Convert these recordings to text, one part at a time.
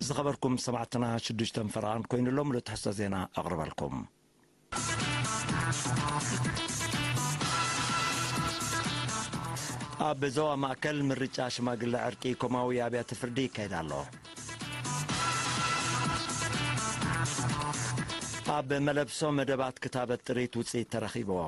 ዝኸበርኩም ሰማዕትና ሽዱሽተን ፈረቓን ኮይኑሎም፣ ንትሕዝቶ ዜና ኣቕርበልኩም። ኣብ ዞባ ማእከል ምርጫ ሽማግለ ዕርቂ ኮማዊ ኣብያተ ፍርዲ ይካየድ ኣሎ። ኣብ መለብሶ መደባት ክታበት ጥሪት ውጽኢት ተረኺብዎ።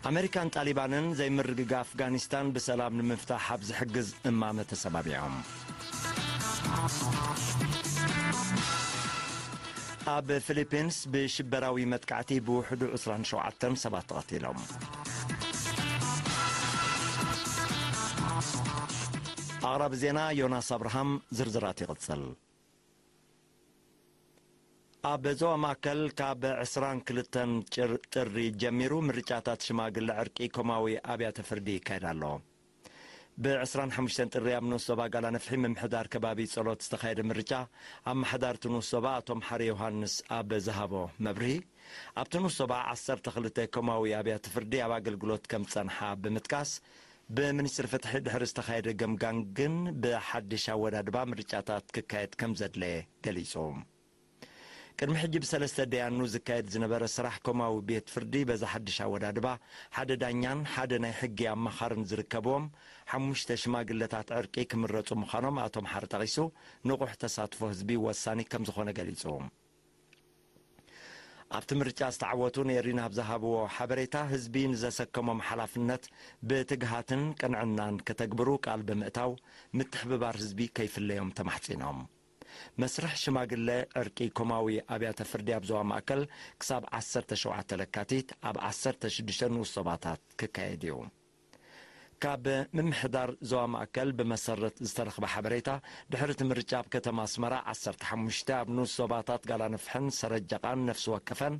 ኣመሪካን ጣሊባንን ዘይምርግጋእ ኣፍጋኒስታን ብሰላም ንምፍታሕ ኣብ ዝሕግዝ እማመ ተሰማሚዖም። ኣብ ፊሊፒንስ ብሽበራዊ መጥቃዕቲ ብውሕዱ ዕስራን ሸውዓተን ሰባት ተቐቲሎም። ኣቕራቢ ዜና ዮናስ ኣብርሃም፣ ዝርዝራት ይቕጽል። ኣብ ዞባ ማእከል ካብ ዕስራን ክልተን ጭር-፣ ጥሪ ጀሚሩ ምርጫታት ሽማግለ ዕርቂ ኮማዊ ኣብያተ ፍርዲ ይካየድ ኣሎ። ብ ዕስራን ሓሙሽተን ጥሪ ኣብ ንኡስ ዞባ ጋላ ነፍሒ ምምሕዳር ከባቢ ጸሎት ዝተኻየደ ምርጫ፣ ኣመሓዳርቲ ንኡስ ዞባ ኣቶ መሓሪ ዮሃንስ ኣብ ዝሃቦ መብርሂ፣ ኣብቲ ንኡስ ዞባ ዓሰርተ ክልተ ኮማዊ ኣብያተ ፍርዲ ኣብ ኣገልግሎት ከም ዝጸንሓ ብምጥቃስ፣ ብሚኒስትሪ ፍትሒ ድሕሪ ዝተኻየደ ገምጋም ግን ብሓድሽ ኣወዳድባ ምርጫታት ክካየድ ከም ዘድለየ ገሊጹ። ቅድሚ ሕጂ ብሰለስተ ደያኑ ዝካየድ ዝነበረ ስራሕ ኮማዊ ቤት ፍርዲ በዚ ሓድሽ ኣወዳድባ ሓደ ዳኛን ሓደ ናይ ሕጊ ኣማኻርን ዝርከብዎም ሓሙሽተ ሽማግለታት ዕርቂ ክምረጹ ምዃኖም ኣቶ መሓሪ ጠቒሱ፣ ንቑሕ ተሳትፎ ህዝቢ ወሳኒ ከም ዝኾነ ገሊጹ። ኣብቲ ምርጫ ዝተዓወቱ ንኤሪና ኣብ ዝሃብዎ ሓበሬታ፣ ህዝቢ ንዘሰከሞም ሓላፍነት ብትግሃትን ቅንዕናን ከተግብሩ ቃል ብምእታው፣ ምትሕብባር ህዝቢ ከይፍለዮም ተማሕጺኖም። መስርሕ ሽማግለ ዕርቂ ኮማዊ ኣብያተ ፍርዲ ኣብ ዞባ ማእከል ክሳብ ዓሰርተ ሸውዓተ ለካቲት ኣብ ዓሰርተ ሽዱሽተ ንኡስ ዞባታት ክካየድ እዩ። ካብ ምምሕዳር ዞባ ማእከል ብመሰረት ዝተረኽበ ሓበሬታ፣ ድሕሪ እቲ ምርጫ ኣብ ከተማ ኣስመራ ዓሰርተ ሓሙሽተ፣ ኣብ ንኡስ ዞባታት ጋላነፍሕን ሰረጀቓን ነፍሲ ወከፈን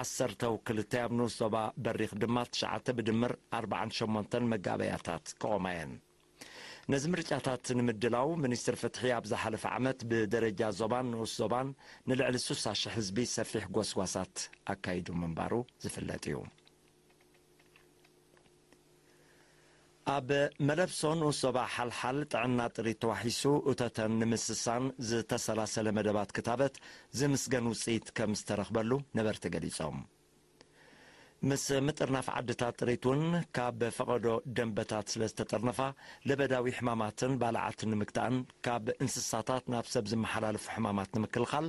ዓሰርተ ውክልተ፣ ኣብ ንኡስ ዞባ በሪኽ ድማ ትሽዓተ፣ ብድምር ኣርባዓን ሸሞንተን መጋበያታት ክቖማ እየን። ነዚ ምርጫታት ንምድላው፣ ሚኒስትሪ ፍትሒ ኣብ ዝሓለፈ ዓመት ብደረጃ ዞባን ንኡስ ዞባን ንልዕሊ ስሳ ሽሕ ህዝቢ ሰፊሕ ጎስጓሳት ኣካይዱ ምንባሩ ዝፍለጥ እዩ። ኣብ መለብሶ ንኡስ ዞባ ሓልሓል ጥዕና ጥሪት ተዋሒሱ፣ እቶተን ንምስሳን ዝተሰላሰለ መደባት ክታበት ዝምስገን ውጽኢት ከም ዝተረኽበሉ ነበርቲ ገሊጾም። ምስ ምጥርናፍ ዓድታት ጥሪት እውን ካብ ፈቐዶ ደንበታት ስለ ዝተጠርነፋ፣ ለበዳዊ ሕማማትን ባልዓትን ንምግታእን ካብ እንስሳታት ናብ ሰብ ዝመሓላለፉ ሕማማት ንምክልኻል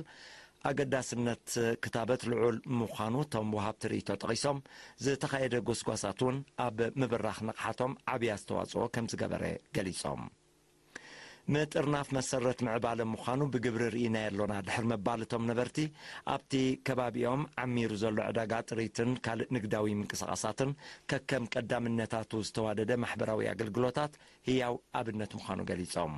ኣገዳስነት ክታበት ልዑል ምዃኑ እቶም ወሃብቲ ርእይቶ ጠቒሶም፣ ዝተኻየደ ጎስጓሳት እውን ኣብ ምብራኽ ንቕሓቶም ዓብዪ ኣስተዋጽኦ ከም ዝገበረ ገሊጾም። ምጥርናፍ መሰረት ምዕባለ ምዃኑ ብግብሪ ርኢናዮ ኣሎና ድሕሪ ምባል እቶም ነበርቲ፣ ኣብቲ ከባቢኦም ዓሚሩ ዘሎ ዕዳጋ ጥሪትን ካልእ ንግዳዊ ምንቅስቓሳትን ከከም ቀዳምነታቱ ዝተዋደደ ማሕበራዊ ኣገልግሎታት ህያው ኣብነት ምዃኑ ገሊጾም።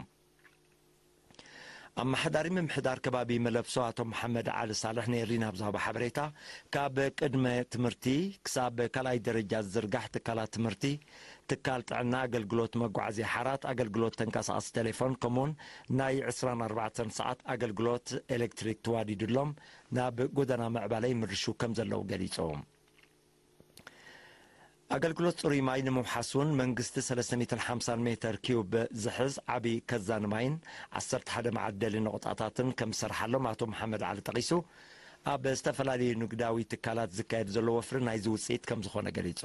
ኣመሓዳሪ ምምሕዳር ከባቢ መለብሶ ኣቶ መሓመድ ዓሊ ሳልሕ ንኤሪና ኣብ ዝሃቦ ሓበሬታ፣ ካብ ቅድመ ትምህርቲ ክሳብ ካልኣይ ደረጃ ዝዝርጋሕ ትካላት ትምህርቲ፣ ትካል ጥዕና፣ ኣገልግሎት መጓዓዝያ ሓራት፣ ኣገልግሎት ተንቀሳቓሲ ቴሌፎን፣ ከምኡውን ናይ ዕስራን ኣርባዕተን ሰዓት ኣገልግሎት ኤሌክትሪክ ተዋዲዱሎም ናብ ጎደና ምዕባለ ይምርሹ ከም ዘለዉ ገሊጹ። ኣገልግሎት ጽሩይ ማይ ንምውሓስ እውን መንግስቲ ሰለስተ ሚእትን ሓምሳን ሜተር ኪዩብ ዝሕዝ ዓቢ ከዛን ማይን ዓሰርተ ሓደ መዓደሊ ነቑጣታትን ከም ዝሰርሓሎም ኣቶ መሓመድ ዓሊ ጠቒሱ፣ ኣብ ዝተፈላለዩ ንግዳዊ ትካላት ዝካየድ ዘሎ ወፍሪ ናይዚ ውጽኢት ከም ዝኾነ ገሊጹ።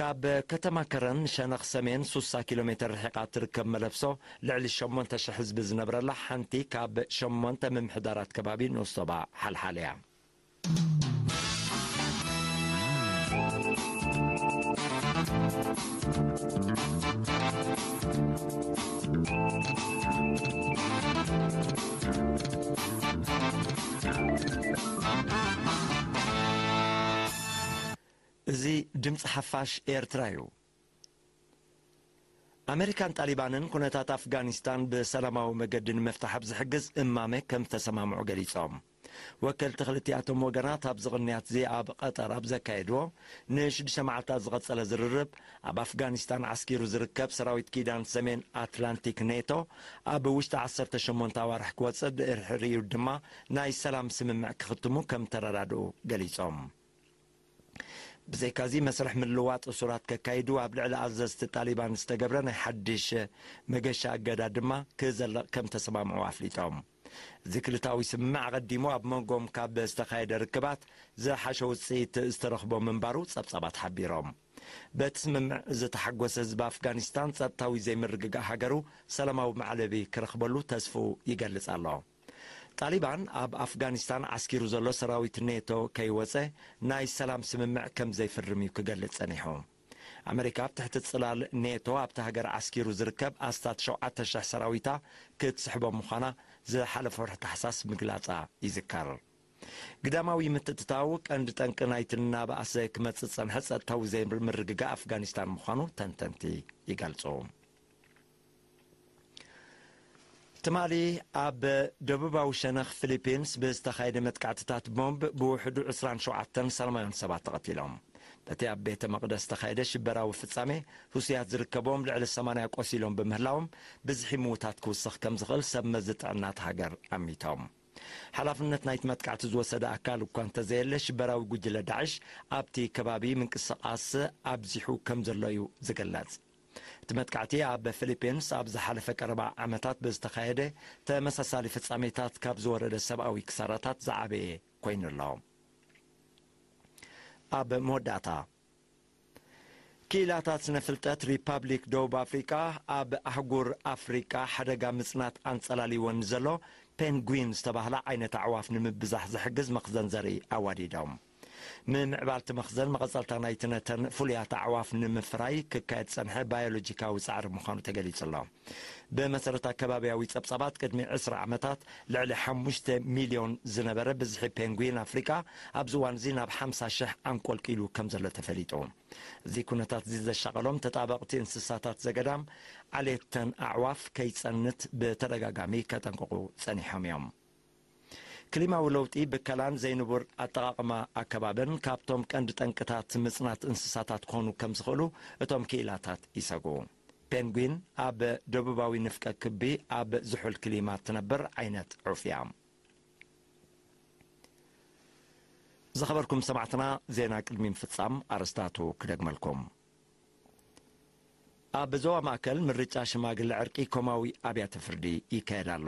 ካብ ከተማ ከረን ሸነኽ ሰሜን ሱሳ ኪሎ ሜተር ርሒቓ ትርከብ መለብሶ፣ ልዕሊ ሸሞንተ ሽሕ ህዝቢ ዝነብረላ ሓንቲ ካብ ሸሞንተ ምምሕዳራት ከባቢ ንኡስ ዞባ ሓልሓል እያ። እዚ ድምፂ ሓፋሽ ኤርትራ እዩ። ኣመሪካን ጣሊባንን ኩነታት ኣፍጋኒስታን ብሰላማዊ መገዲ ንምፍታሕ ኣብ ዝሕግዝ እማመ ከም ዝተሰማምዑ ገሊጾም። ወከልቲ ክልቲኣቶም ወገናት ኣብዚ ቅንያት እዚ ኣብ ቀጠር ኣብ ዘካየድዎ ንሽዱሽተ መዓልታት ዝቐጸለ ዝርርብ፣ ኣብ ኣፍጋኒስታን ዓስኪሩ ዝርከብ ሰራዊት ኪዳን ሰሜን ኣትላንቲክ ኔቶ ኣብ ውሽጢ ዓሰርተ ሸሞንተ ኣዋርሕ ክወጽእ፣ ድሕሪኡ ድማ ናይ ሰላም ስምምዕ ክኽትሙ ከም ተረዳድኡ ገሊጾም። ብዘይካዚ መስርሕ ምልዋጥ እሱራት ከካይዱ ኣብ ልዕሊ ኣዘዝቲ ጣሊባን ዝተገብረ ናይ ሓድሽ መገሻ እገዳ ድማ ክዘልቕ ከም ተሰማምዑ ኣፍሊጦም። እዚ ክልታዊ ስምምዕ ኣቐዲሙ ኣብ መንጎም ካብ ዝተኻየደ ርክባት ዝሓሸ ውፅኢት ዝተረኽቦ ምንባሩ ጸብጻባት ሓቢሮም። በቲ ስምምዕ ዝተሓጎሰ ህዝቢ ኣፍጋኒስታን ጸጥታዊ ዘይምርግጋእ ሃገሩ ሰላማዊ መዕለቢ ክረኽበሉ ተስፍኡ ይገልጽ ኣሎ። ጣሊባን ኣብ ኣፍጋኒስታን ዓስኪሩ ዘሎ ሰራዊት ኔቶ ከይወጸ ናይ ሰላም ስምምዕ ከም ዘይፍርም እዩ ክገልጽ ጸኒሑ። ኣመሪካ ኣብ ትሕቲ ጽላል ኔቶ ኣብቲ ሃገር ዓስኪሩ ዝርከብ ኣስታት ሸውዓተ ሽሕ ሰራዊታ ክትስሕቦ ምዃና ዝሓለፈ ወርሒ ታሕሳስ ምግላጻ ይዝከር። ግዳማዊ ምትእትታው ቀንዲ ጠንቂ ናይቲ እናበኣሰ ክመጽእ ዝጸንሐ ጸጥታዊ ዘይምርግጋእ ኣፍጋኒስታን ምዃኑ ተንተንቲ ይገልጹ። ትማሊ ኣብ ደቡባዊ ሸነኽ ፊሊፒንስ ብዝተኻየደ መጥቃዕትታት ቦምብ ብውሕዱ ዕስራን ሸውዓተን ሰላማውያን ሰባት ተቐቲሎም። በቲ ኣብ ቤተ መቕደስ ዝተኻየደ ሽበራዊ ፍጻሜ፣ ህሱያት ዝርከቦም ልዕሊ ሰማንያ ቆሲሎም ብምህላዎም፣ ብዝሒ ምዉታት ክውስኽ ከም ዝኽእል ሰብ መዚ ጥዕና እታ ሃገር ኣሚቶም። ሓላፍነት ናይቲ መጥቃዕቲ ዝወሰደ ኣካል እኳ እንተዘየለ፣ ሽበራዊ ጉጅለ ዳዕሽ ኣብቲ ከባቢ ምንቅስቓስ ኣብዚሑ ከም ዘሎ እዩ ዝግለጽ። እቲ መጥቃዕቲ ኣብ ፊሊፒንስ ኣብ ዝሓለፈ ቀረባ ዓመታት ብዝተኻየደ ተመሳሳሊ ፍጻሜታት ካብ ዝወረደ ሰብኣዊ ክሳራታት ዝዓበየ ኮይኑ ኣሎ። ኣብ መወዳእታ፣ ክኢላታት ስነ ፍልጠት ሪፓብሊክ ደቡብ ኣፍሪቃ ኣብ ኣህጉር ኣፍሪቃ ሓደጋ ምጽናት ኣንጸላልይወን ዘሎ ፔንጉዊን ዝተባህላ ዓይነት ኣዕዋፍ ንምብዛሕ ዝሕግዝ መኽዘን ዘርኢ ኣዋዲዶም። ምምዕባል እቲ መኽዘን መቐጸልታ ናይቲ ነተን ፍሉያት ኣዕዋፍ ንምፍራይ ክካየድ ዝጸንሐ ባዮሎጂካዊ ጻዕሪ ምዃኑ ተገሊጹ ኣሎ። ብመሰረት ኣከባቢያዊ ጸብጻባት፣ ቅድሚ ዕስራ ዓመታት ልዕሊ ሓሙሽተ ሚልዮን ዝነበረ ብዝሒ ፔንጉዊን ኣፍሪቃ ኣብዚ እዋን እዚ ናብ ሓምሳ ሽሕ ኣንቆልቂሉ ከም ዘሎ ተፈሊጡ። እዚ ኩነታት እዚ ዘሻቐሎም ተጣበቕቲ እንስሳታት ዘገዳም፣ ዓሌተን ኣዕዋፍ ከይጸንት ብተደጋጋሚ ከጠንቅቑ ጸኒሖም እዮም። ክሊማዊ ለውጢ፣ ብከላን ዘይንቡር ኣጠቓቕማ ኣከባብን ካብቶም ቀንዲ ጠንቅታት ምጽናት እንስሳታት ክኾኑ ከም ዝኽእሉ እቶም ክኢላታት ይሰግኡ። ፔንጉዊን ኣብ ደቡባዊ ንፍቀ ክቢ ኣብ ዝሑል ክሊማ ትነብር ዓይነት ዑፍ እያ። ዝኸበርኩም ሰማዕትና፣ ዜና ቅድሚ ምፍጻም ኣርስታቱ ክደግመልኩም። ኣብ ዞባ ማእከል ምርጫ ሽማግለ ዕርቂ ኮማዊ ኣብያተ ፍርዲ ይካየድ ኣሎ።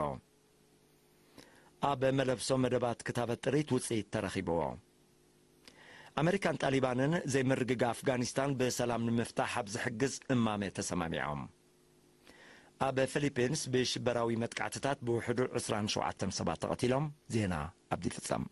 ኣብ መለብሶ መደባት ክታበት ጥሪት ውጽኢት ተረኺብዎ። ኣመሪካን ጣሊባንን ዘይምርግጋእ ኣፍጋኒስታን ብሰላም ንምፍታሕ ኣብ ዝሕግዝ እማመ ተሰማሚዖም። ኣብ ፊሊፒንስ ብሽበራዊ መጥቃዕትታት ብውሕዱ ዕስራን ሸውዓተን ሰባት ተቐቲሎም። ዜና ኣብዲ ፍጸም።